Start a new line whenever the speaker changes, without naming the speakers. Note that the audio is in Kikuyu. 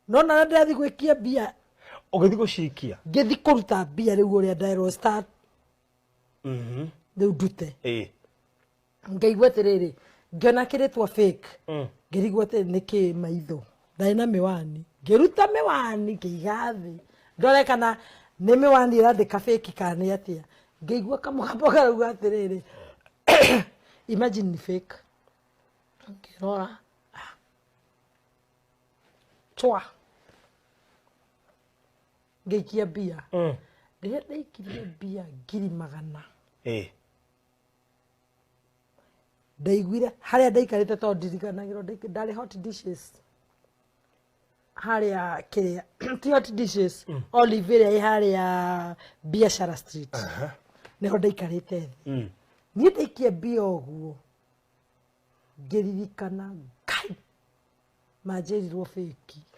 No na ndĩrathiĩ gwĩkia mbia.
Ũgĩthiĩ gũcikia?
Ngĩthiĩ kũruta mbia rĩu ũrĩa nderwo start rĩu ndute. Ngaigua atĩrĩrĩ, ngĩona kĩrĩtwa fake. Ngĩrigwo atĩrĩ, nĩkĩ maitho ndarĩ na mĩwani? Ngĩruta mĩwani, ngĩiga thĩ ndore kana nĩ mĩwani ĩrandĩka fake kana nĩ atĩa. Ngĩigua kamũgambo karauga atĩrĩrĩ, "Imagine ni fake." Ngĩrora, ah, twa ngĩikia mbia. Rĩrĩa ndaikirie mbia 100,000, ndaiguire harĩa ndaikarĩte, tondũ ndiriganagĩrwo ndarĩ Hot Dishes harĩa, kĩrĩa ti Hot Dishes, Olive ĩrĩa ĩ harĩa Biashara Street, nĩho ndaikarĩte thĩ. Niĩ ndaikia mbia ũguo, ngĩririkana Ngai manjĩrirwo fake.